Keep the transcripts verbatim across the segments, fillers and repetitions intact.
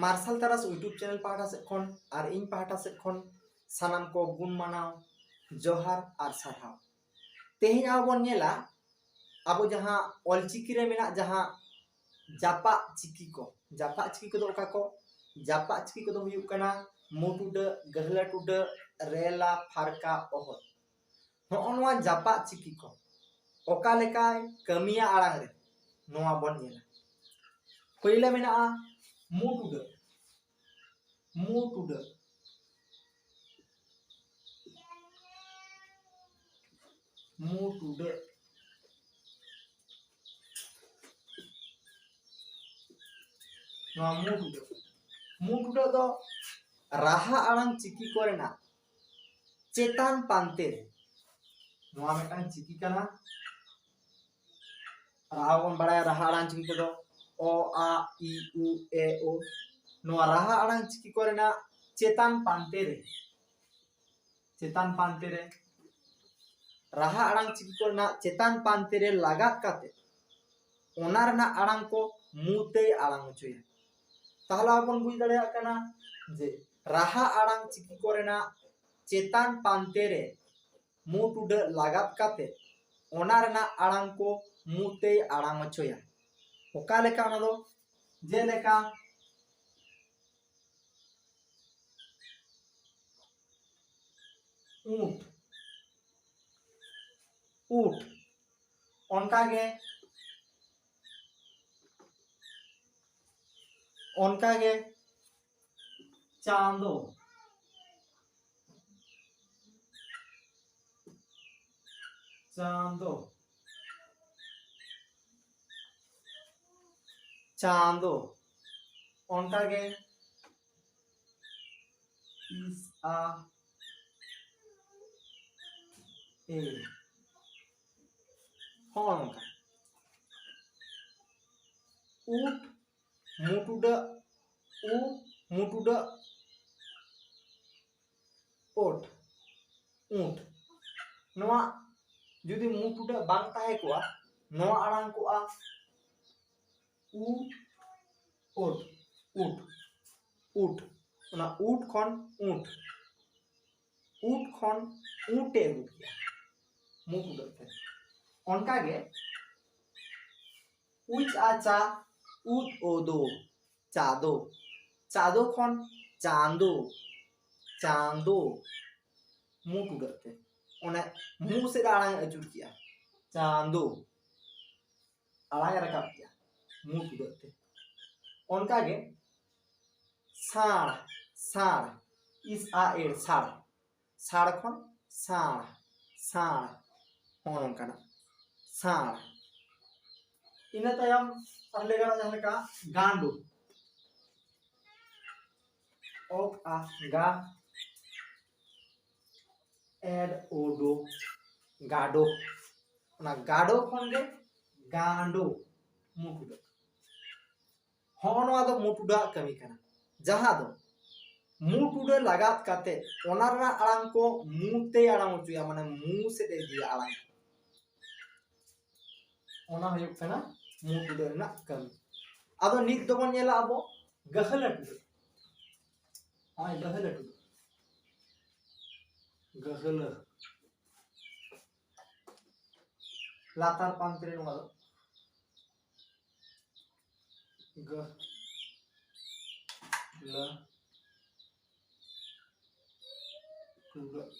ᱢᱟᱨᱥᱟᱞ ᱛᱟᱨᱟᱥ YouTube channel ᱯᱟᱦᱴᱟ ᱥᱮᱫ ᱠᱷᱚᱱ ᱟᱨ ᱤᱧ ᱯᱟᱦᱴᱟ ᱥᱮᱫ ᱠᱷᱚᱱ ᱥᱟᱱᱟᱢ ᱠᱚ ᱜᱩᱱ ᱢᱟᱱᱟᱣ ᱡᱚᱦᱟᱨ ᱟᱨ ᱥᱟᱨᱦᱟᱣ᱾ ᱛᱮᱦᱮᱧ ᱟᱵᱚ ᱵᱚᱱ ᱧᱮᱞᱟ, ᱟᱵᱚ ᱡᱟᱦᱟᱸ ᱚᱞᱪᱤᱠᱤ ᱨᱮ ᱢᱮᱱᱟᱜ ᱡᱟᱦᱟᱸ ᱡᱟᱯᱟᱜ ᱪᱤᱠᱤ ᱠᱚ, ᱡᱟᱯᱟᱜ ᱪᱤᱠᱤ ᱠᱚᱫᱚ ᱚᱠᱟ ᱠᱚ? ᱡᱟᱯᱟᱜ ᱪᱤᱠᱤ ᱠᱚᱫᱚ ᱦᱩᱭᱩᱜ ᱠᱟᱱᱟ ᱢᱩ ᱴᱩᱰᱟᱹᱜ, ᱜᱟᱹᱦᱞᱟᱹ ᱴᱩᱰᱟᱹᱜ, ᱨᱮᱞᱟ, ᱯᱷᱟᱨᱠᱟ, ᱚᱦᱚᱫ᱾ ᱱᱚᱜᱼᱚ ᱱᱚᱣᱟ ᱡᱟᱯᱟᱜ ᱪᱤᱠᱤ ᱠᱚ ᱚᱠᱟ ᱞᱮᱠᱟᱭ ᱠᱟᱹᱢᱤᱭᱟ ᱟᱲᱟᱝ ᱨᱮ, ᱱᱚᱣᱟ ᱵᱚᱱ ᱧᱮᱞᱟ᱾ ᱯᱳᱭᱞᱳ ᱢᱮᱱᱟᱜᱼᱟ ᱢᱩ ᱴᱩᱰᱟᱹᱜ, ᱢᱩ ᱴᱩᱰᱟᱹᱜ, ᱢᱩ ᱴᱩᱰᱟᱹᱜ, ᱱᱚᱣᱟ ᱢᱩ ᱴᱩᱰᱟᱹᱜ, ᱢᱩ ᱴᱩᱰᱟᱹᱜ ᱫᱚ ᱨᱟᱦᱟ ᱟᱲᱟᱝ ᱪᱤᱠᱤ ᱠᱚᱨᱮᱱᱟᱜ ᱪᱮᱛᱟᱱ ᱯᱟᱱᱛᱮ ᱨᱮ᱾ ᱱᱚᱣᱟ ᱢᱤᱫᱴᱟᱝ ᱪᱤᱠᱤ ᱠᱟᱱᱟ᱾ ᱨᱟᱦᱟ ᱵᱚᱱ ᱵᱟᱲᱟᱭᱟ, ᱨᱟᱦᱟ ᱟᱲᱟᱝ ᱪᱤᱠᱤ ᱠᱚᱫᱚ ᱚ, ᱟ, ᱤ, ᱩ, ᱮ, ᱳ᱾ ᱱᱚᱣᱟ ᱨᱟᱦᱟ ᱟᱲᱟᱝ ᱪᱤᱠᱤ ᱠᱚᱨᱮᱱᱟᱜ ᱪᱮᱛᱟᱱ ᱯᱟᱱᱛᱮ ᱨᱮ, ᱪᱮᱛᱟᱱ ᱯᱟᱱᱛᱮ ᱨᱮ, ᱨᱟᱦᱟ ᱟᱲᱟᱝ ᱪᱤᱠᱤ ᱠᱚᱨᱮᱱᱟᱜ ᱪᱮᱛᱟᱱ ᱯᱟᱱᱛᱮ ᱨᱮ ᱞᱟᱜᱟᱫ ᱠᱟᱛᱮ ᱚᱱᱟ ᱨᱮᱱᱟᱜ ᱟᱲᱟᱝ ᱠᱚ ᱢᱩ ᱛᱮᱭ ᱟᱲᱟᱝ ᱦᱚᱪᱚᱭᱟ᱾ ᱛᱟᱦᱚᱞᱮ ᱟᱵᱚ ᱵᱚᱱ ᱵᱩᱡᱽ ᱫᱟᱲᱮᱭᱟᱜ ᱠᱟᱱᱟ ᱡᱮ ᱨᱟᱦᱟ ᱟᱲᱟᱝ ᱪᱤᱠᱤ ᱠᱚᱨᱮᱱᱟᱜ ᱪᱮᱛᱟᱱ ᱯᱟᱱᱛᱮ ᱨᱮ ᱢᱩ ᱴᱩᱰᱟᱹᱜ ᱞᱟᱜᱟᱫ ᱠᱟᱛᱮ ᱚᱱᱟ ᱨᱮᱱᱟᱜ ᱟᱲᱟᱝ ᱠᱚ ᱢᱩ ᱛᱮᱭ ᱟᱲᱟᱝ ᱦᱚᱪᱚᱭᱟ᱾ ᱚᱠᱟ ᱞᱮᱠᱟ ᱚᱱᱟ ᱫᱚ? ᱡᱮᱞᱮᱠᱟ ᱩᱸᱴ, ᱩᱸᱴ, ᱚᱱᱠᱟᱜᱮ, ᱚᱱᱠᱟᱜᱮ ᱪᱟᱸᱫᱚ, ᱪᱟᱸᱫᱚ, ᱪᱟᱸᱫᱚ, ᱚᱱᱠᱟᱜᱮ ᱤᱥ, ᱟ, ᱮ, ᱦᱚᱸᱜᱼᱚ ᱱᱚᱝᱠᱟ᱾ ᱩᱴ, ᱢᱩ ᱴᱩᱰᱟᱹᱜ, ᱩ, ᱢᱩ ᱴᱩᱰᱟᱹᱜ, ᱳᱴ, ᱩᱸᱴ᱾ ᱱᱚᱣᱟ ᱡᱩᱫᱤ ᱢᱩ ᱴᱩᱰᱟᱹᱜ ᱵᱟᱝ ᱛᱟᱦᱮᱸ ᱠᱚᱜᱼᱟ, ᱱᱚᱣᱟ ᱟᱲᱟᱝ ᱠᱚᱜᱼᱟ ᱩ, ᱳᱴ, ᱩᱴ᱾ ᱩᱴ, ᱚᱱᱟ ᱩᱴ ᱠᱷᱚᱱ ᱩᱸᱴ, ᱩᱴ ᱠᱷᱚᱱ ᱩᱸᱴ ᱮ ᱟᱹᱜᱩ ᱠᱮᱜᱼᱟ ᱢᱩ ᱴᱩᱰᱟᱹᱜ ᱛᱮ᱾ ᱚᱱᱠᱟᱜᱮ ᱩᱪ ᱟ ᱪᱟ, ᱩᱫ ᱳ ᱫᱳ, ᱪᱟᱫᱳ, ᱪᱟᱫᱳ ᱠᱷᱚᱱ ᱪᱟᱸᱫᱳ, ᱪᱟᱸᱫᱳ ᱢᱩ ᱴᱩᱰᱟᱹᱜ ᱛᱮ᱾ ᱚᱱᱮ ᱢᱩ ᱥᱮᱫ ᱟᱲᱟᱝ ᱮ ᱟᱹᱪᱩᱨ ᱠᱮᱜᱼᱟ, ᱪᱟᱸᱫᱳ᱾ ᱟᱲᱟᱝ ᱮ ᱨᱟᱠᱟᱵ ᱠᱮᱜᱼᱟ ᱢᱩ ᱴᱩᱰᱟᱹᱜ ᱛᱮ᱾ ᱚᱱᱠᱟᱜᱮ ᱥᱟᱬ, ᱥᱟᱬ, ᱤᱥ ᱟ ᱮᱲ, ᱥᱟᱬ, ᱥᱟᱬ ᱠᱷᱚᱱ ᱥᱟᱬ, ᱥᱟᱬ, ᱦᱚᱸᱜᱼᱚ ᱱᱚᱝᱠᱟᱱᱟᱜ ᱥᱟᱬ᱾ ᱤᱱᱟᱹ ᱛᱟᱭᱚᱢ ᱟᱨ ᱞᱟᱹᱭ ᱜᱟᱱᱚᱜᱼᱟ ᱡᱟᱦᱟᱸ ᱞᱮᱠᱟ ᱜᱟᱸᱰᱳ, ᱚ ᱟ ᱜᱟ, ᱮᱰ ᱳ ᱰᱳ, ᱜᱟᱰᱳ᱾ ᱚᱱᱟ ᱜᱟᱰᱳ ᱠᱷᱚᱱ ᱜᱮ ᱜᱟᱸᱰᱳ, ᱢᱩ ᱴᱩᱰᱟᱹᱜ᱾ ᱦᱚᱸᱜᱼᱚ ᱱᱚᱣᱟ ᱫᱚ ᱢᱩ ᱴᱩᱰᱟᱹᱜ ᱠᱟᱹᱢᱤ ᱠᱟᱱᱟ, ᱡᱟᱦᱟᱸ ᱫᱚ ᱢᱩ ᱴᱩᱰᱟᱹᱜ ᱞᱟᱜᱟᱛ ᱠᱟᱛᱮ ᱚᱱᱟ ᱨᱮᱱᱟᱜ ᱟᱲᱟᱝ ᱠᱚ ᱢᱩ ᱛᱮᱭ ᱟᱲᱟᱝ ᱦᱚᱪᱚᱭᱟ, ᱢᱟᱱᱮ ᱢᱩ ᱥᱮᱫ ᱮ ᱤᱫᱤᱭᱟ ᱟᱲᱟᱝ᱾ ᱚᱱᱟ ᱦᱩᱭᱩᱜ ᱠᱟᱱᱟ ᱢᱩ ᱴᱩᱰᱟᱹᱜ ᱨᱮᱱᱟᱜ ᱠᱟᱹᱢᱤ᱾ ᱟᱫᱚ ᱱᱤᱛ ᱫᱚᱵᱚᱱ ᱧᱮᱞᱟ ᱟᱵᱚ ᱜᱟᱹᱦᱞᱟᱹ ᱴᱩᱰᱟᱹᱜ᱾ ᱱᱚᱜᱼᱚᱭ ᱜᱟᱹᱦᱞᱟᱹ ᱴᱩᱰᱟᱹᱜ, ᱜᱟᱹᱦᱞᱟᱹ, ᱞᱟᱛᱟᱨ ᱯᱟᱱᱛᱮ ᱨᱮ ᱱᱚᱣᱟ ᱫᱚ ᱜᱟᱹᱦᱞᱟᱹ ᱴᱩᱰᱟᱹᱜ᱾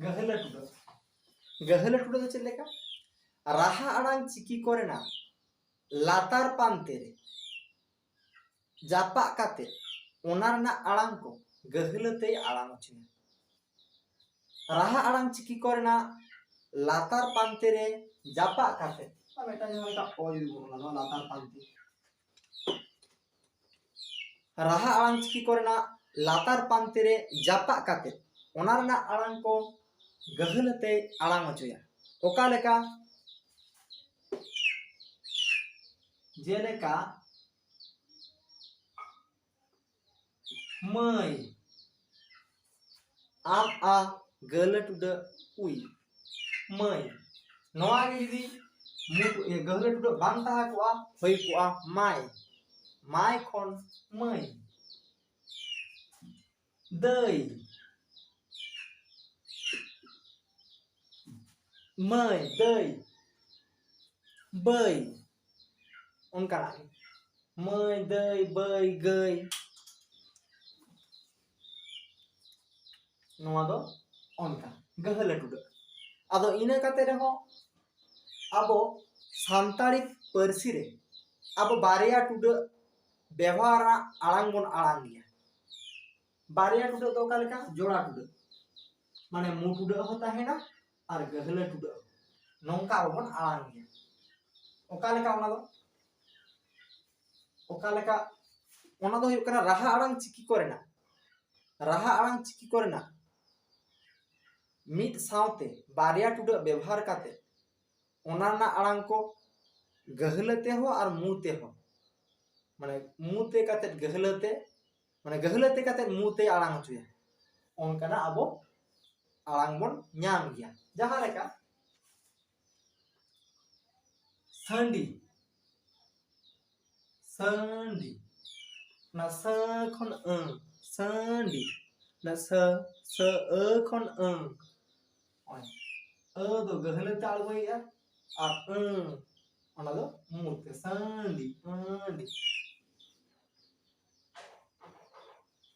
ᱜᱟᱹᱦᱞᱟᱹ ᱴᱩᱰᱟᱹᱜ᱾ ᱜᱟᱹᱦᱞᱟᱹ ᱴᱩᱰᱟᱹᱜ ᱫᱚ ᱪᱮᱫ ᱞᱮᱠᱟ? ᱨᱟᱦᱟ ᱟᱲᱟᱝ ᱪᱤᱠᱤ ᱠᱚᱨᱮᱱᱟᱜ ᱞᱟᱛᱟᱨ ᱯᱟᱱᱛᱮ ᱨᱮ ᱡᱟᱯᱟᱜ ᱠᱟᱛᱮ ᱚᱱᱟ ᱨᱮᱱᱟᱜ ᱟᱲᱟᱝ ᱠᱚ ᱜᱟᱹᱦᱞᱟᱹ ᱛᱮᱭ ᱟᱲᱟᱝ ᱦᱚᱪᱚᱭᱟ᱾ ᱨᱟᱦᱟ ᱟᱲᱟᱝ ᱪᱤᱠᱤ ᱠᱚᱨᱮᱱᱟᱜ ᱞᱟᱛᱟᱨ ᱯᱟᱱᱛᱮ ᱨᱮ ᱡᱟᱯᱟᱜ ᱠᱟᱛᱮ, ᱟᱨ ᱢᱤᱫᱴᱟᱝ ᱡᱟᱦᱟᱸ ᱞᱮᱠᱟ ᱚ ᱡᱩᱫᱤ ᱵᱚᱱ ᱚᱞᱟ, ᱱᱚᱣᱟ ᱞᱟᱛᱟᱨ ᱯᱟᱱᱛᱮ, ᱨᱟᱦᱟ ᱟᱲᱟᱝ ᱪᱤᱠᱤ ᱠᱚᱨᱮᱱᱟᱜ ᱞᱟᱛᱟᱨ ᱯᱟᱱᱛᱮ ᱨᱮ ᱡᱟᱯᱟᱜ ᱠᱟᱛᱮ ᱚᱱᱟ ᱨᱮᱱᱟᱜ ᱟᱲᱟᱝ ᱠᱚ ᱜᱟᱹᱦᱞᱟᱹ ᱛᱮᱭ ᱟᱲᱟᱝ ᱦᱚᱪᱚᱭᱟ᱾ ᱚᱠᱟ ᱞᱮᱠᱟ? ᱡᱮᱞᱮᱠᱟ ᱢᱟᱹᱭ, ᱟᱢ ᱟ ᱜᱟᱹᱦᱞᱟᱹ ᱴᱩᱰᱟᱹᱜ ᱩᱭ, ᱢᱟᱹᱭ᱾ ᱱᱚᱣᱟ ᱜᱮ ᱡᱩᱫᱤ ᱢᱩ-, ᱤᱭᱟᱹ, ᱜᱟᱹᱦᱞᱟᱹ ᱴᱩᱰᱟᱹᱜ ᱵᱟᱝ ᱛᱟᱦᱮᱸ ᱠᱚᱜᱼᱟ, ᱦᱩᱭ ᱠᱚᱜᱼᱟ ᱢᱟᱭ, ᱢᱟᱭ ᱠᱷᱚᱱ ᱢᱟᱹᱭ᱾ ᱫᱟᱹᱭ, ᱢᱟᱹᱭ, ᱫᱟᱹᱭ, ᱵᱟᱹᱭ, ᱚᱱᱠᱟᱱᱟᱜ ᱜᱮ᱾ ᱢᱟᱹᱭ, ᱫᱟᱹᱭ, ᱵᱟᱹᱭ, ᱜᱟᱹᱭ, ᱱᱚᱣᱟ ᱫᱚ ᱚᱱᱠᱟ ᱜᱟᱹᱦᱞᱟᱹ ᱴᱩᱰᱟᱹᱜ᱾ ᱟᱫᱚ ᱤᱱᱟᱹ ᱠᱟᱛᱮ ᱨᱮᱦᱚᱸ ᱟᱵᱚ ᱥᱟᱱᱛᱟᱲᱤ ᱯᱟᱹᱨᱥᱤ ᱨᱮ ᱟᱵᱚ ᱵᱟᱨᱭᱟ ᱴᱩᱰᱟᱹᱜ ᱵᱮᱣᱦᱟᱨᱟᱜ ᱟᱲᱟᱝ ᱵᱚᱱ ᱟᱲᱟᱝ ᱜᱮᱭᱟ᱾ ᱵᱟᱨᱭᱟ ᱴᱩᱰᱟᱹᱜ ᱫᱚ ᱚᱠᱟ ᱞᱮᱠᱟ? ᱡᱚᱲᱟ ᱴᱩᱰᱟᱹᱜ, ᱢᱟᱱᱮ ᱢᱩ ᱴᱩᱰᱟᱹᱜ ᱦᱚᱸ ᱛᱟᱦᱮᱱᱟ ᱟᱨ ᱜᱟᱹᱦᱞᱟᱹ ᱴᱩᱰᱟᱹᱜ ᱦᱚᱸ, ᱱᱚᱝᱠᱟ ᱟᱵᱚ ᱵᱚᱱ ᱟᱲᱟᱝ ᱜᱮᱭᱟ᱾ ᱚᱠᱟ ᱞᱮᱠᱟ ᱚᱱᱟ ᱫᱚ? ᱚᱠᱟ ᱞᱮᱠᱟ? ᱚᱱᱟ ᱫᱚ ᱦᱩᱭᱩᱜ ᱠᱟᱱᱟ ᱨᱟᱦᱟ ᱟᱲᱟᱝ ᱪᱤᱠᱤ ᱠᱚᱨᱮᱱᱟᱜ, ᱨᱟᱦᱟ ᱟᱲᱟᱝ ᱪᱤᱠᱤ ᱠᱚᱨᱮᱱᱟᱜ ᱢᱤᱫ ᱥᱟᱶᱛᱮ ᱵᱟᱨᱭᱟ ᱴᱩᱰᱟᱹᱜ ᱵᱮᱵᱚᱦᱟᱨ ᱠᱟᱛᱮ ᱚᱱᱟ ᱨᱮᱱᱟᱜ ᱟᱲᱟᱝ ᱠᱚ ᱜᱟᱹᱦᱞᱟᱹ ᱛᱮᱦᱚᱸ ᱟᱨ ᱢᱩ ᱛᱮᱦᱚᱸ, ᱢᱟᱱᱮ ᱢᱩ ᱛᱮ ᱠᱟᱛᱮ ᱜᱟᱹᱦᱞᱟᱹ ᱛᱮ, ᱢᱟᱱᱮ ᱜᱟᱹᱦᱞᱟᱹ ᱛᱮ ᱠᱟᱛᱮ ᱢᱩ ᱛᱮ ᱟᱲᱟᱝ ᱦᱚᱪᱚᱭᱟ, ᱚᱱᱠᱟᱱᱟᱜ ᱟᱵᱚ ᱟᱲᱟᱝ ᱵᱚᱱ ᱧᱟᱢ ᱜᱮᱭᱟ᱾ ᱡᱟᱦᱟᱸ ᱞᱮᱠᱟ ᱥᱟᱺᱰᱤ, ᱥᱟᱺᱰᱤ, ᱚᱱᱟ ᱥᱟᱹ ᱠᱷᱚᱱ ᱟᱹ, ᱥᱟᱺᱰᱤ, ᱚᱱᱟ ᱥᱟᱹ, ᱥᱟᱹ, ᱟᱹ ᱠᱷᱚᱱ ᱟᱹ᱾ ᱱᱚᱜᱼᱚᱭ ᱟᱹ ᱫᱚ ᱜᱟᱹᱦᱞᱟᱹ ᱛᱮ ᱟᱬᱜᱚᱭᱮᱜᱼᱟ, ᱟᱨ ᱟᱹ, ᱚᱱᱟ ᱫᱚ ᱢᱩ ᱛᱮ, ᱥᱟᱺᱰᱤ, ᱟᱺᱰᱤ,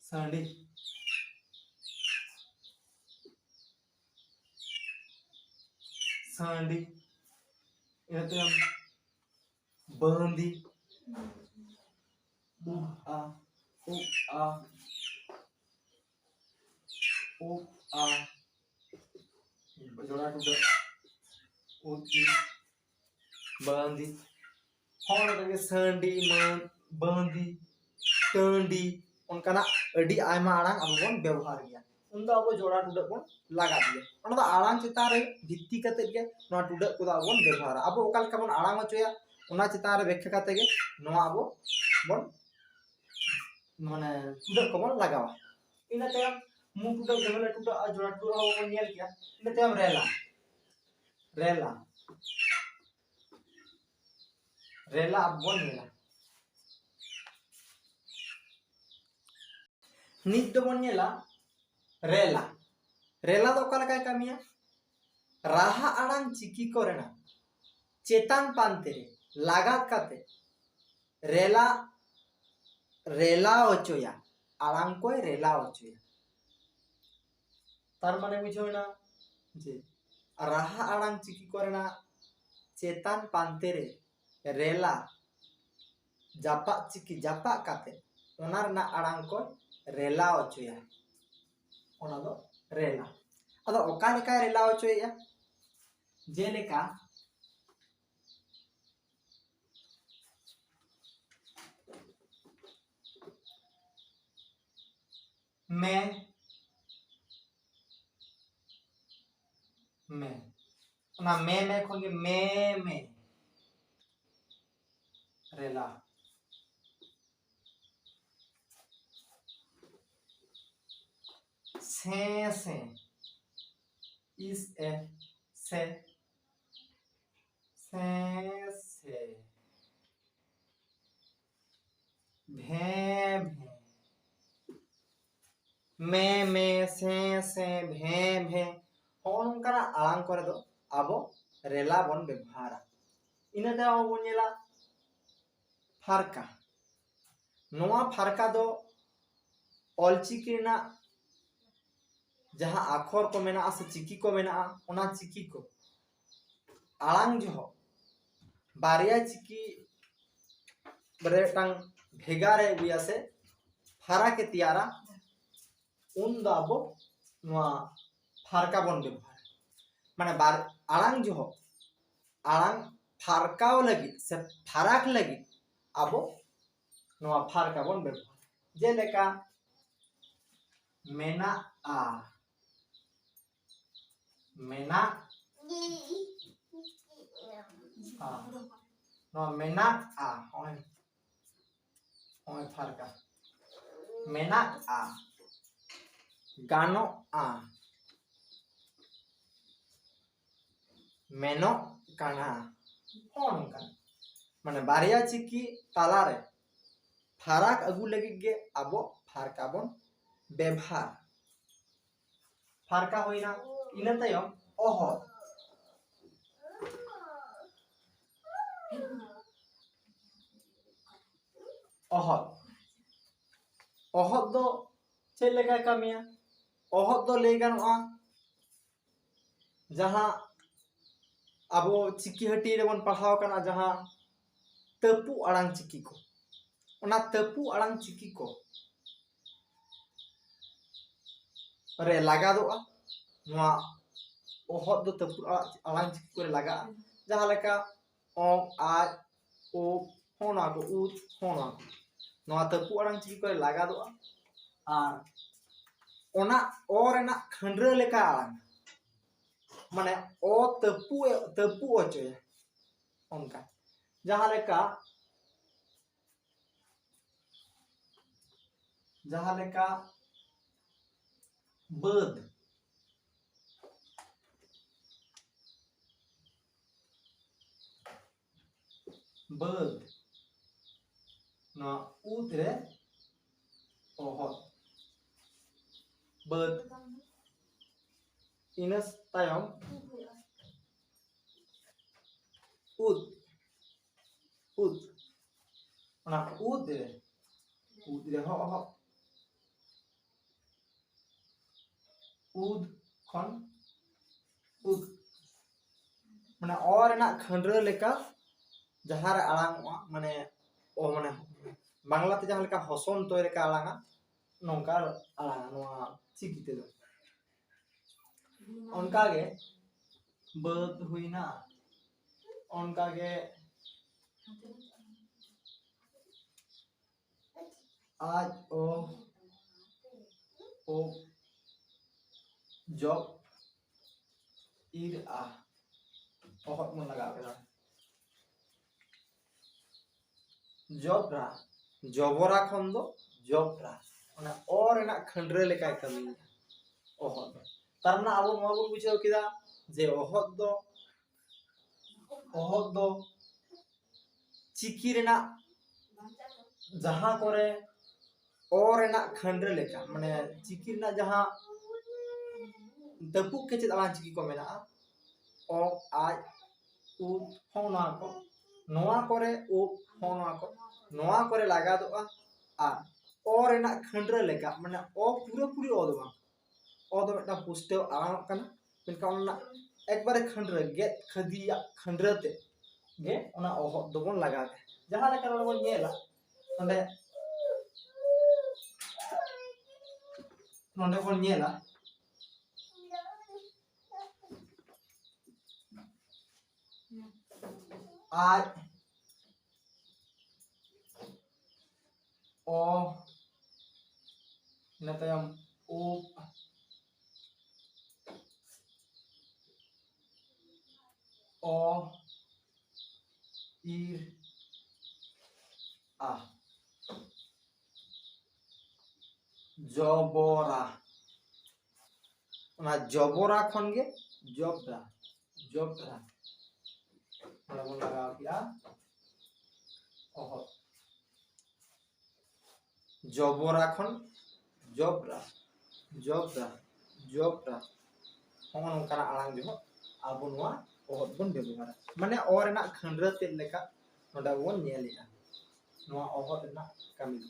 ᱥᱟᱺᱰᱤ, ᱥᱟᱺᱰᱤ᱾ ᱤᱱᱟᱹ ᱛᱟᱭᱚᱢ ᱵᱟᱹᱦᱩᱸᱫᱤ, ᱩᱵ ᱟ, ᱩᱵ ᱟ, ᱩᱵ ᱟ, ᱡᱚᱲᱟ ᱴᱩᱰᱟᱹᱜ, ᱩᱫ ᱤ, ᱵᱟᱹᱦᱩᱸᱫᱤ᱾ ᱦᱚᱸ, ᱚᱱᱟ ᱠᱚᱜᱮ ᱥᱟᱺᱰᱤ, ᱢᱟᱹ-, ᱵᱟᱹᱦᱩᱸᱫᱤ, ᱴᱟᱺᱰᱤ, ᱚᱱᱠᱟᱱᱟᱜ ᱟᱹᱰᱤ ᱟᱭᱢᱟ ᱟᱲᱟᱝ ᱟᱵᱚ ᱵᱚᱱ ᱵᱮᱵᱚᱦᱟᱨ ᱜᱮᱭᱟ᱾ ᱩᱱᱫᱚ ᱟᱵᱚ ᱡᱚᱲᱟ ᱴᱩᱰᱟᱹᱜ ᱵᱚᱱ ᱞᱟᱜᱟᱣ ᱜᱮᱭᱟ᱾ ᱚᱱᱟ ᱫᱚ ᱟᱲᱟᱝ ᱪᱮᱛᱟᱱ ᱨᱮ ᱵᱷᱤᱛᱛᱤ ᱠᱟᱛᱮᱫ ᱜᱮ ᱱᱚᱣᱟ ᱴᱩᱰᱟᱹᱜ ᱠᱚᱫᱚ ᱟᱵᱚ ᱵᱚᱱ ᱵᱮᱵᱚᱦᱟᱨᱟ᱾ ᱟᱵᱚ ᱚᱠᱟ ᱞᱮᱠᱟ ᱵᱚᱱ ᱟᱲᱟᱝ ᱦᱚᱪᱚᱭᱟ, ᱚᱱᱟ ᱪᱮᱛᱟᱱ ᱨᱮ ᱵᱮᱠᱠᱷᱟ ᱠᱟᱛᱮ ᱜᱮ ᱱᱚᱣᱟ ᱟᱵᱚ ᱵᱚᱱ, ᱢᱟᱱᱮ, ᱴᱩᱰᱟᱹᱜ ᱠᱚᱵᱚᱱ ᱞᱟᱜᱟᱣᱟ᱾ ᱤᱱᱟᱹ ᱛᱟᱭᱚᱢ ᱢᱩ ᱴᱩᱰᱟᱹᱜ, ᱜᱟᱹᱦᱞᱟᱹ ᱴᱩᱰᱟᱹᱜ ᱟᱨ ᱡᱚᱲᱟ ᱴᱩᱰᱟᱹᱜ ᱦᱚᱸ ᱵᱚᱱ ᱧᱮᱞ ᱠᱮᱜᱼᱟ᱾ ᱤᱱᱟᱹ ᱛᱟᱭᱚᱢ ᱨᱮᱞᱟ, ᱨᱮᱞᱟ, ᱨᱮᱞᱟ ᱟᱵᱚ ᱵᱚᱱ ᱧᱮᱞᱟ᱾ ᱱᱤᱛ ᱫᱚᱵᱚᱱ ᱧᱮᱞᱟ ᱨᱮᱞᱟ᱾ ᱨᱮᱞᱟ ᱫᱚ ᱚᱠᱟ ᱞᱮᱠᱟᱭ ᱠᱟᱹᱢᱤᱭᱟ? ᱨᱟᱦᱟ ᱟᱲᱟᱝ ᱪᱤᱠᱤ ᱠᱚᱨᱮᱱᱟᱜ ᱪᱮᱛᱟᱱ ᱯᱟᱱᱛᱮ ᱨᱮ ᱞᱟᱜᱟᱫ ᱠᱟᱛᱮ ᱨᱮᱞᱟ ᱨᱮᱞᱟ ᱦᱚᱪᱚᱭᱟ, ᱟᱲᱟᱝ ᱠᱚᱭ ᱨᱮᱞᱟ ᱦᱚᱪᱚᱭᱟ᱾ ᱛᱟᱨ ᱢᱟᱱᱮ ᱵᱩᱡᱷᱟᱹᱣ ᱮᱱᱟ ᱡᱮ ᱨᱟᱦᱟ ᱟᱲᱟᱝ ᱪᱤᱠᱤ ᱠᱚᱨᱮᱱᱟᱜ ᱪᱮᱛᱟᱱ ᱯᱟᱱᱛᱮ ᱨᱮ ᱨᱮᱞᱟ ᱡᱟᱯᱟᱜ ᱪᱤᱠᱤ ᱡᱟᱯᱟᱜ ᱠᱟᱛᱮ ᱚᱱᱟ ᱨᱮᱱᱟᱜ ᱟᱲᱟᱝ ᱠᱚ ᱨᱮᱞᱟ ᱦᱚᱪᱚᱭᱟ᱾ ᱚᱱᱟ ᱫᱚ ᱨᱮᱞᱟ᱾ ᱟᱫᱚ ᱚᱠᱟ ᱞᱮᱠᱟᱭ ᱨᱮᱞᱟ ᱦᱚᱪᱚᱭᱮᱫᱼᱟ? ᱡᱮᱞᱮᱠᱟ ᱢᱮ, ᱢᱮ, ᱚᱱᱟ ᱢᱮ ᱢᱮ ᱠᱷᱚᱱ ᱜᱮ ᱢᱮ ᱢᱮ ᱨᱮᱞᱟ᱾ ᱥᱮ ᱥᱮ, ᱤᱥ ᱮ, ᱥᱮ, ᱥᱮ ᱥᱮ, ᱵᱷᱮ ᱵᱷᱮ, ᱢᱮ ᱢᱮ, ᱥᱮ ᱥᱮ, ᱵᱷᱮ ᱵᱷᱮ, ᱦᱚᱸᱜᱼᱚ ᱱᱚᱝᱠᱟᱱᱟᱜ ᱟᱲᱟᱝ ᱠᱚᱨᱮ ᱫᱚ ᱟᱵᱚ ᱨᱮᱞᱟ ᱵᱚᱱ ᱵᱮᱵᱚᱦᱟᱨᱟ᱾ ᱤᱱᱟᱹ ᱛᱟᱭᱚᱢ ᱟᱵᱚ ᱵᱚᱱ ᱧᱮᱞᱟ ᱯᱷᱟᱨᱠᱟ᱾ ᱱᱚᱣᱟ ᱯᱷᱟᱨᱠᱟ ᱫᱚ ᱚᱞᱪᱤᱠᱤ ᱨᱮᱱᱟᱜ ᱡᱟᱦᱟᱸ ᱟᱠᱷᱚᱨ ᱠᱚ ᱢᱮᱱᱟᱜᱼᱟ ᱥᱮ ᱪᱤᱠᱤ ᱠᱚ ᱢᱮᱱᱟᱜᱼᱟ, ᱚᱱᱟ ᱪᱤᱠᱤ ᱠᱚ ᱟᱲᱟᱝ ᱡᱚᱦᱚᱜ ᱵᱟᱨᱭᱟ ᱪᱤᱠᱤ ᱨᱮ ᱢᱤᱫᱴᱟᱝ ᱵᱷᱮᱜᱟᱨ ᱮ ᱟᱹᱜᱩᱭᱟ ᱥᱮ ᱯᱷᱟᱨᱟᱠ ᱮ ᱛᱮᱭᱟᱨᱟ, ᱩᱱ ᱫᱚ ᱟᱵᱚ ᱱᱚᱣᱟ ᱯᱷᱟᱨᱠᱟ ᱵᱚᱱ ᱵᱮᱵᱚᱦᱟᱨᱟ᱾ ᱢᱟᱱᱮ ᱵᱟᱨ ᱟᱲᱟᱝ ᱡᱚᱦᱚᱜ ᱟᱲᱟᱝ ᱯᱷᱟᱨᱠᱟᱣ ᱞᱟᱹᱜᱤᱫ ᱥᱮ ᱯᱷᱟᱨᱟᱠ ᱞᱟᱹᱜᱤᱫ ᱟᱵᱚ ᱱᱚᱣᱟ ᱯᱷᱟᱨᱠᱟ ᱵᱚᱱ ᱵᱮᱵᱚᱦᱟᱨᱟ᱾ ᱡᱮᱞᱮᱠᱟ ᱢᱮᱱᱟᱜᱼᱟ, ᱢᱮᱱᱟᱜᱼᱟ, ᱱᱚᱣᱟ ᱢᱮᱱᱟᱜᱼᱟ, ᱱᱚᱜᱼᱚᱭ, ᱱᱚᱜᱼᱚᱭ ᱯᱷᱟᱨᱠᱟ, ᱢᱮᱱᱟᱜᱼᱟ, ᱜᱟᱱᱚᱜᱼᱟ, ᱢᱮᱱᱚᱜ ᱠᱟᱱᱟ᱾ ᱱᱚᱜᱼᱚ ᱱᱚᱝᱠᱟ, ᱢᱟᱱᱮ ᱵᱟᱨᱭᱟ ᱪᱤᱠᱤ ᱛᱟᱞᱟᱨᱮ ᱯᱷᱟᱨᱟᱠ ᱟᱹᱜᱩ ᱞᱟᱹᱜᱤᱫ ᱜᱮ ᱟᱵᱚ ᱯᱷᱟᱨᱠᱟ ᱵᱚᱱ ᱵᱮᱵᱷᱟᱨ᱾ ᱯᱷᱟᱨᱠᱟ ᱦᱩᱭᱱᱟ᱾ ᱤᱱᱟᱹ ᱛᱟᱭᱚᱢ ᱚᱦᱚᱫ᱾ ᱚᱦᱚᱫ᱾ ᱚᱦᱚᱫ ᱫᱚ ᱪᱮᱫ ᱞᱮᱠᱟᱭ ᱠᱟᱹᱢᱤᱭᱟ? ᱚᱦᱚᱫ ᱫᱚ ᱞᱟᱹᱭ ᱜᱟᱱᱚᱜᱼᱟ, ᱡᱟᱦᱟᱸ ᱟᱵᱚ ᱪᱤᱠᱤ ᱦᱟᱹᱴᱤᱧ ᱨᱮᱵᱚᱱ ᱯᱟᱲᱦᱟᱣ ᱠᱟᱱᱟ, ᱡᱟᱦᱟᱸ ᱛᱟᱹᱯᱩ ᱟᱲᱟᱝ ᱪᱤᱠᱤ ᱠᱚ, ᱚᱱᱟ ᱛᱟᱹᱯᱩ ᱟᱲᱟᱝ ᱪᱤᱠᱤ ᱠᱚ ᱨᱮ ᱞᱟᱜᱟᱫᱚᱜᱼᱟ᱾ ᱱᱚᱣᱟ ᱚᱦᱚᱫ ᱫᱚ ᱛᱟᱹᱯᱩ ᱟᱲᱟᱝ ᱪᱤᱠᱤ ᱠᱚᱨᱮ ᱞᱟᱜᱟᱜᱼᱟ, ᱡᱟᱦᱟᱸ ᱞᱮᱠᱟ ᱚ, ᱟᱡ, ᱳ, ᱦᱚᱸ ᱱᱚᱣᱟ ᱠᱚ, ᱩᱫ, ᱦᱚᱸ ᱱᱚᱣᱟ ᱠᱚ᱾ ᱱᱚᱣᱟ ᱛᱟᱹᱯᱩ ᱟᱲᱟᱝ ᱪᱤᱠᱤ ᱠᱚᱨᱮ ᱞᱟᱜᱟᱫᱚᱜᱼᱟ᱾ ᱟᱨ ᱚᱱᱟ ᱚ ᱨᱮᱱᱟᱜ ᱠᱷᱟᱹᱱᱰᱨᱟᱹ ᱞᱮᱠᱟ ᱟᱲᱟᱝ, ᱢᱟᱱᱮ ᱚ ᱛᱟᱹᱯᱩ ᱮ, ᱛᱟᱹᱯᱩ ᱚᱪᱚᱭᱟ᱾ ᱚᱱᱠᱟ ᱡᱟᱦᱟᱸ ᱞᱮᱠᱟ, ᱡᱟᱦᱟᱸ ᱞᱮᱠᱟ ᱵᱟᱹᱫᱽ, ᱵᱟᱹᱫᱽ, ᱱᱚᱣᱟ ᱩᱫ ᱨᱮ ᱚᱦᱚᱫ, ᱵᱟᱹᱫᱽ᱾ ᱤᱱᱟᱹ ᱛᱟᱭᱚᱢ ᱩᱫ, ᱩᱫ, ᱚᱱᱟ ᱩᱫ ᱨᱮ, ᱩᱫ ᱨᱮᱦᱚᱸ ᱚᱦᱚᱫ, ᱩᱫ ᱠᱷᱚᱱ ᱩᱫ, ᱢᱟᱱᱮ ᱚ ᱨᱮᱱᱟᱜ ᱠᱷᱟᱹᱱᱰᱨᱟᱹ ᱞᱮᱠᱟ ᱡᱟᱦᱟᱸ ᱨᱮ ᱟᱲᱟᱝ ᱚᱜᱼᱟ, ᱢᱟᱱᱮ ᱚ, ᱢᱟᱱᱮ ᱵᱟᱝᱞᱟ ᱛᱮ ᱡᱟᱦᱟᱸ ᱞᱮᱠᱟ ᱦᱚᱥᱚᱱᱛᱚᱭ ᱞᱮᱠᱟ ᱟᱲᱟᱝᱟ, ᱱᱚᱝᱠᱟ ᱟᱲᱟᱝᱟ ᱱᱚᱣᱟ ᱪᱤᱠᱤ ᱛᱮᱫᱚ᱾ ᱚᱱᱠᱟ ᱜᱮ ᱵᱟᱹᱫᱽ ᱦᱩᱭᱱᱟ, ᱚᱱᱠᱟ ᱜᱮ ᱟᱡ ᱚ, ᱳ, ᱡᱚᱵ, ᱤᱨ, ᱟ, ᱚᱦᱚᱫ ᱵᱚᱱ ᱞᱟᱜᱟᱣ ᱠᱮᱫᱟ᱾ ᱡᱚᱵᱨᱟ, ᱡᱚᱵᱚᱨᱟ ᱠᱷᱚᱱ ᱫᱚ ᱡᱚᱵᱨᱟ, ᱚᱱᱟ ᱚ ᱨᱮᱱᱟᱜ ᱠᱷᱟᱹᱱᱰᱨᱟᱹ ᱞᱮᱠᱟᱭ ᱠᱟᱹᱢᱤᱭᱟ ᱚᱦᱚᱫ ᱫᱚ᱾ ᱛᱟᱨ ᱢᱟᱱᱮ ᱟᱵᱚ ᱱᱚᱣᱟ ᱵᱚᱱ ᱵᱩᱡᱷᱟᱹᱣ ᱠᱮᱫᱟ ᱡᱮ ᱚᱦᱚᱫ ᱫᱚ, ᱚᱦᱚᱫ ᱫᱚ ᱪᱤᱠᱤ ᱨᱮᱱᱟᱜ ᱡᱟᱦᱟᱸ ᱠᱚᱨᱮ ᱚ ᱨᱮᱱᱟᱜ ᱠᱷᱟᱹᱱᱰᱨᱟᱹ ᱞᱮᱠᱟ, ᱢᱟᱱᱮ ᱪᱤᱠᱤ ᱨᱮᱱᱟᱜ ᱡᱟᱦᱟᱸ ᱛᱟᱹᱯᱩᱜ ᱠᱮᱪᱮᱫ ᱟᱲᱟᱝ ᱪᱤᱠᱤ ᱠᱚ ᱢᱮᱱᱟᱜᱼᱟ, ᱚ, ᱟᱡ, ᱩ, ᱦᱚᱸ ᱱᱚᱣᱟ ᱠᱚ, ᱱᱚᱣᱟ ᱠᱚᱨᱮ ᱩ, ᱦᱚᱸ ᱱᱚᱣᱟ ᱠᱚ, ᱱᱚᱣᱟ ᱠᱚᱨᱮ ᱞᱟᱜᱟᱫᱚᱜᱼᱟ᱾ ᱟᱨ ᱚ ᱨᱮᱱᱟᱜ ᱠᱷᱟᱹᱱᱰᱨᱟᱹ ᱞᱮᱠᱟ, ᱢᱟᱱᱮ ᱚ ᱯᱩᱨᱟᱹᱯᱩᱨᱤ ᱚ ᱫᱚ ᱵᱟᱝ, ᱚ ᱫᱚ ᱢᱤᱫᱴᱟᱝ ᱯᱩᱥᱴᱟᱹᱣ ᱟᱲᱟᱝ ᱠᱟᱱᱟ, ᱢᱮᱱᱠᱷᱟᱱ ᱚᱱᱟ ᱮᱠᱵᱟᱨᱮ ᱠᱷᱟᱹᱱᱰᱨᱟᱹ, ᱜᱮᱫ ᱠᱷᱟᱹᱫᱤᱭᱟᱜ ᱠᱷᱟᱹᱱᱰᱨᱟᱹ ᱛᱮ ᱜᱮ ᱚᱱᱟ ᱚᱦᱚᱫ ᱫᱚᱵᱚᱱ ᱞᱟᱜᱟᱣ ᱮᱫᱟ᱾ ᱡᱟᱦᱟᱸ ᱞᱮᱠᱟ ᱱᱚᱰᱮ ᱵᱚᱱ ᱧᱮᱞᱟ, ᱱᱚᱰᱮ, ᱱᱚᱰᱮ ᱵᱚᱱ ᱧᱮᱞᱟ, ᱟᱡ, ᱚ, ᱤᱱᱟᱹ ᱛᱟᱭᱚᱢ ᱩᱵ, ᱚ, ᱤᱨ, ᱟ᱾ ᱡᱚᱵᱚᱨᱟ᱾ ᱚᱱᱟ ᱡᱚᱵᱚᱨᱟ ᱠᱷᱚᱱ ᱜᱮ ᱡᱚᱵᱨᱟ, ᱡᱚᱵᱨᱟ᱾ ᱚᱸᱰᱮ ᱵᱚᱱ ᱞᱟᱜᱟᱣ ᱠᱮᱜᱼᱟ ᱚᱦᱚᱫ᱾ ᱡᱚᱵᱚᱨᱟ ᱠᱷᱚᱱ ᱡᱚᱵᱨᱟ, ᱡᱚᱵᱨᱟ, ᱡᱚᱵᱨᱟ᱾ ᱦᱚᱸᱜᱼᱚ ᱱᱚᱝᱠᱟᱱᱟᱜ ᱟᱲᱟᱝ ᱡᱚᱦᱚᱜ ᱟᱵᱚ ᱱᱚᱣᱟ ᱚᱦᱚᱫ ᱵᱚᱱ ᱵᱮᱵᱚᱦᱟᱨᱟ᱾ ᱢᱟᱱᱮ ᱚ ᱨᱮᱱᱟᱜ ᱠᱷᱟᱹᱱᱰᱨᱟᱹ ᱛᱮᱫ ᱞᱮᱠᱟ ᱱᱚᱰᱮ ᱵᱚᱱ ᱧᱮᱞᱮᱜᱼᱟ᱾ ᱱᱚᱣᱟ ᱚᱦᱚᱫ ᱨᱮᱱᱟᱜ ᱠᱟᱹᱢᱤ ᱫᱚ᱾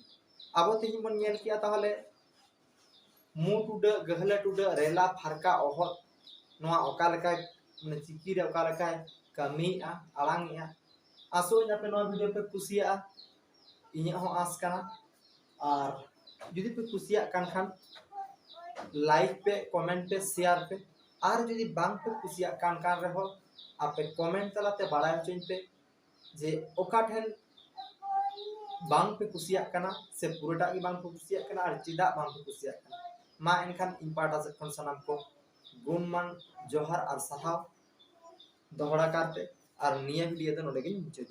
ᱟᱵᱚ ᱛᱮᱦᱮᱧ ᱵᱚᱱ ᱧᱮᱞ ᱠᱮᱜᱼᱟ ᱛᱟᱦᱚᱞᱮ ᱢᱩ ᱴᱩᱰᱟᱹᱜ, ᱜᱟᱹᱦᱞᱟᱹ ᱴᱩᱰᱟᱹᱜ, ᱨᱮᱞᱟ ᱯᱷᱟᱨᱠᱟ ᱚᱦᱚᱫ, ᱱᱚᱣᱟ ᱚᱠᱟ ᱞᱮᱠᱟᱭ, ᱢᱟᱱᱮ ᱪᱤᱠᱤ ᱨᱮ ᱚᱠᱟ ᱞᱮᱠᱟᱭ ᱠᱟᱹᱢᱤᱭᱮᱜᱼᱟ, ᱟᱲᱟᱝᱮᱜᱼᱟ᱾ ᱟᱥᱚᱜ ᱟᱹᱧ ᱟᱯᱮ ᱱᱚᱣᱟ ᱵᱷᱤᱰᱤᱭᱳ ᱯᱮ ᱠᱩᱥᱤᱭᱟᱜᱼᱟ, ᱤᱧᱟᱹᱜ ᱦᱚᱸ ᱟᱸᱥ ᱠᱟᱱᱟ᱾ ᱟᱨ ᱡᱩᱫᱤ ᱯᱮ ᱠᱩᱥᱤᱭᱟᱜ ᱠᱟᱱ ᱠᱷᱟᱱ ᱞᱟᱭᱤᱠ ᱯᱮ, ᱠᱚᱢᱮᱱᱴ ᱯᱮ, ᱥᱮᱭᱟᱨ ᱯᱮ᱾ ᱟᱨ ᱡᱩᱫᱤ ᱵᱟᱝ ᱯᱮ ᱠᱩᱥᱤᱭᱟᱜ ᱠᱟᱱ ᱠᱟᱱ ᱨᱮᱦᱚᱸ ᱟᱯᱮ ᱠᱚᱢᱮᱱᱴ ᱛᱟᱞᱟᱛᱮ ᱵᱟᱲᱟᱭ ᱦᱚᱪᱚᱧ ᱯᱮ ᱡᱮ ᱚᱠᱟ ᱴᱷᱮᱱ ᱵᱟᱝ ᱯᱮ ᱠᱩᱥᱤᱭᱟᱜ ᱠᱟᱱᱟ ᱥᱮ ᱯᱩᱨᱟᱹᱴᱟᱜ ᱜᱮ ᱵᱟᱝ ᱯᱮ ᱠᱩᱥᱤᱭᱟᱜ ᱠᱟᱱᱟ ᱟᱨ ᱪᱮᱫᱟᱜ ᱵᱟᱝ ᱯᱮ ᱠᱩᱥᱤᱭᱟᱜ ᱠᱟᱱᱟ᱾ ᱢᱟ ᱮᱱᱠᱷᱟᱱ ᱤᱧ ᱯᱟᱦᱴᱟ ᱥᱮᱫ ᱠᱷᱚᱱ ᱥᱟᱱᱟᱢ ᱠᱚ ᱜᱩᱱᱢᱟᱱ ᱡᱚᱦᱟᱨ ᱟᱨ ᱥᱟᱨᱦᱟᱣ ᱫᱚᱦᱲᱟ ᱠᱟᱨᱛᱮ, ᱟᱨ ᱱᱤᱭᱟᱹ ᱵᱷᱤᱰᱤᱭᱳ ᱫᱚ ᱱᱚᱰᱮ ᱜᱤᱧ ᱢᱩᱪᱟᱹᱫᱮᱜᱼᱟ᱾